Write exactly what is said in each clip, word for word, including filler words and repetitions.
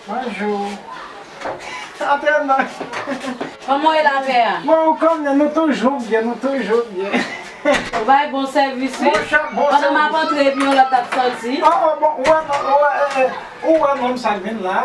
Bonjou. Antre non. Kòman w ye, lapè a? Bon, ou konnen, nou toujou byen, nou toujou byen. Ou bay bon sèvis, wi. Monchè, bon sèvis. Pandan m ap antre, epi yon lòt t ap sòti. Oh, oh, bon, ou wè, ou wè, eh, eh, ou wè nonm sa k vin la.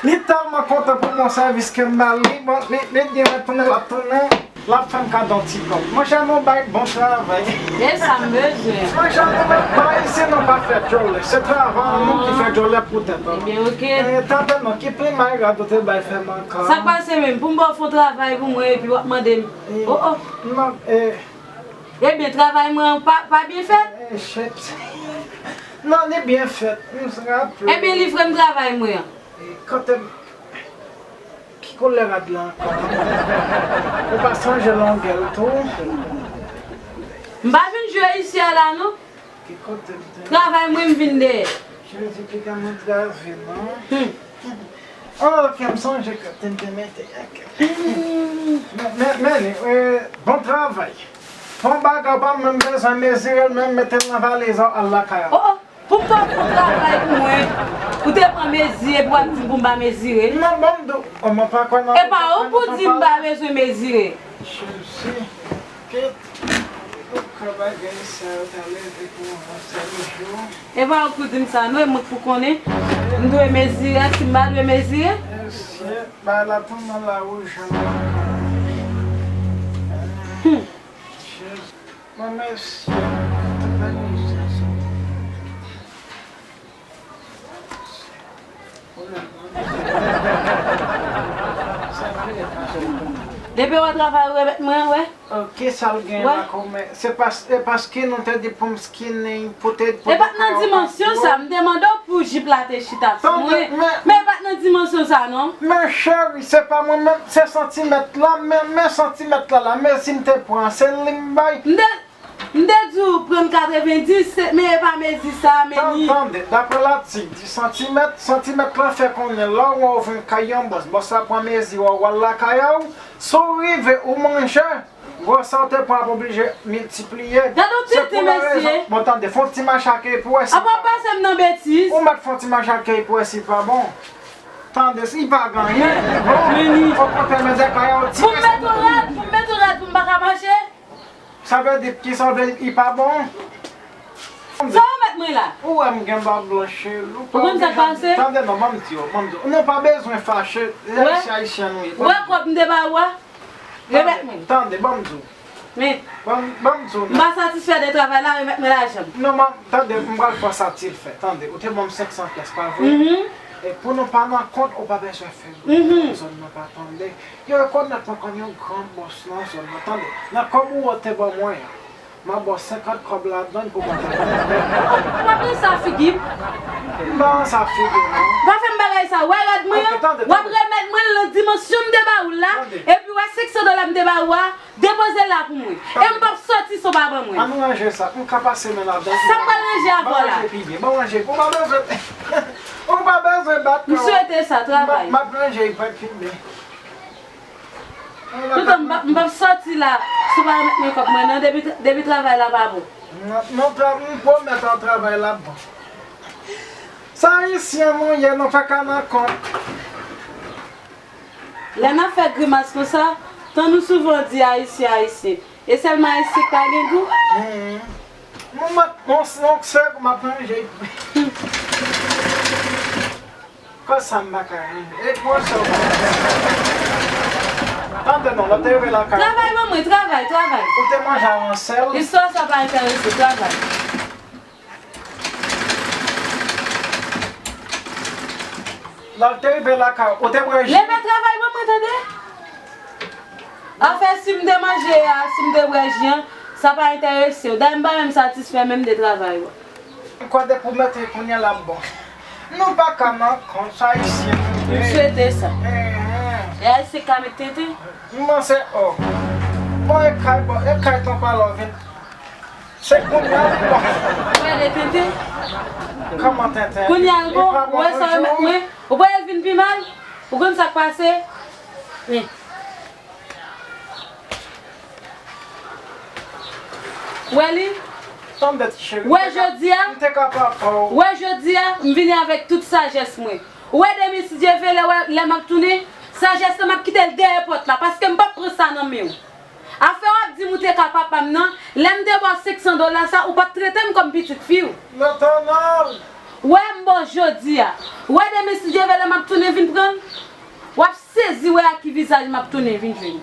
Li tèlman kontan pou bon sèvis ke m ba li, bon, li, li di retounen, l ap tounen. L ap fè m kado yon ti kòb. Monchè, nou bay bon travay. E sa m bezwen. Monchè, nou menm, pa isi nou pa fè djòlè. Se travay nou ki fè djòlè pou tèt nou. Ebyen, oke. Eh, tande non, ki plimay rad ou te bay fè m ankò? Sa k pase menm? Pou m ba w fè yon travay pou mwen epi w ap mande m. Oh, oh. Non, eh. Ebyen, travay mwen an pa, pa byen fèt? Eh, shit. Non, li byen fèt. M raple. Ebyen, livre m travay mwen an. Eh, kote m Ki koulè rad la ankò? Ou pa sonje longè l tou? M pa vin jwe isi a la, non. Ki kote m te? Travay mwen, m vin dèyè. Jezi, piga mwen grave, non? Hmm. Oh, ok, m sonje kote m te mete. Ok. Men, men, men, eh, bon travay. Fè yon bagay, ou pa menm bezwen mezire l, menm mete l nan valiz ou, al lakay ou. Oh, oh. Pou m te ofri w travay pou mwen, ou te pran mezi epi w ap di m pou m pa mezire? Non, ban m di w, oh, mwen pa kwè nan... E pa ou pou di m pa bezwen mezire. Jezi, kèt, ou ka bagay sa yo ta leve pou yon sèl jou. E pa ou pou di m sa, non, e mwen k pou konnen. M dwe mezire, si m pa dwe mezire. Mesye, bagay la tonbe nan lawouj ankò. Hmm. Jezi. Mwen, mesye, tout bagay sa, sa. Depi w wè travay ou remèt mwen, wè. Oh, kisa l gen la kòm, se pas-, e paske nou te di pou m skinny, pou te, pou... E pa t nan dimansyon sa, m te mande w pou jip la te chita sou mwen. Men, men e pa t nan dimansyon sa, non. Men cheri, se pa mwen menm, se santimèt la, men, men santimèt la, la, mezi m te pran, se li m bay. M te, m te di w pran katrevendis, se, men e pa mezi sa, men li. Tan-, tande, daprè latik di santimèt, santimèt la fè konnen lè w wè w vin kay yon bòs, bòs la pran mezi w, w al lakay ou, si w rive ou manje, gwosè w te pran ap oblije miltipliye. Gade yon tenten, mesye. Bon, tande, fè yon ti machake pou wè si... Apa w pase m nan betiz. Ou mèt fè yon ti machake pou wè si pa bon. Tande, si pa gen anyen, li bon. Okontrè, men de kay ou ti... Pou m mete w rad, pou m mete w rad pou m pa ka mache. Sa vle di, kisa w vle di, li pa bon? Sa w mèt mwen la? Ou wè m gen bab blanch, cheri. Ou konn sa k pase? Tande non, ban m di w, ban m di w. Nou pa bezwen fache, se Ayisyen, Ayisyen nou ye. Ou wè kòb m te ba ou a? Remèt mwen. Tande, ban m di w. Men, ban m, ban m di w non. M pa satisfè de travay la, remèt mwen lajan m. Non, man, tande, m pral fè w satisfè. Tande, ou te ban m senk san pyès, pa vre? Mhm. E pou nou pa nan kont, ou pa bezwen fè bri nan zòn nan pa tande. Yo rekonèt mwen kòm yon gran bòs nan zòn nan, tande. Nan kòb ou te ban mwen an, m ap ba w senkant kòb ladan l pou bagay la. Ou pa pran sa figi m. M pa pran sa figi w non. Pa fè m bagay sa, w wè rad mwen an, w ap remèt mwen l nan dimansyon m te ba ou l la, epi w wè senk san dola m te ba ou a, depoze l la pou mwen. E m p ap sòti san w pa ban mwen. Ann ranje sa, m ka pase men ladan. Sa m pral ranje avè w la? Ban ranje pi byen, ban ranje, ou pa bezwen, ou pa bezwen bat kò w. M swete sa, travay. M ap ranje pi byen. Toutan m p ap, m p ap sòti la, si w pa remèt mwen kòb mwen nan, depi, depi travay la pa bon. Non, non, tra-, m pwomèt ou travay la bon. Se Ayisyen nou ye, nou pa ka nan kont. Lè n ap fè grimas konsa, tan nou souvan di Ayisyen, Ayisyen. E sèlman Ayisyen k pa gen gou? Hmm. Mwen, mwen, mwen, mwen, se m ap manje. Kòsa m pa ka rive. E kòsa w pa ka rive. Tande non, lè w te rive lakay ou. Travay ban mwen, travay, travay. Ou te manje a yon sèl. Istwa sa pa enterese, travay. Lè w te rive lakay ou, ou te bwè ji. Leve travay ban mwen, tande. Afè si m te manje a, si m te bwè ji an, sa pa enterese w. Dayè m pa menm satisfè menm de travay ou a. M kwè depi w mete kounye a l ap bon. Nou pa ka nan kont sa Ayisyen nou ye. M swete sa. Enhen. E Ayisyen ka met tenten? M panse, oh. Bon, e kay, bon, e kay tonton Alò vin. Se kounye a li bon. Ou wè de tenten? Kòman tenten? Kounye a l bon, ou wè sa w remèt mwen? Ou pa wè l vin pi mal? Ou konn sa k pase? Men. Wè li? Tande ti cheri. Wè jodi a? M te ka pa fè w. Wè jodi a, m vini avèk tout sajès mwen. Ou ede m si Dye vle, wè, lè m ap tounen, sajès lan m ap kite l dèyè pòt la, paske m p ap pran sa nan men w. Afè w ap di m ou te ka papa m nan, lè m te ba w senk san dola sa, ou pa t trete m kòm pitit fi w. Letènèl! Wè m ba w jodi a. Ou ede m si Dye vle, lè m ap tounen vin pran l, w ap sezi wè ak ki vizaj m ap tounen vin jwenn.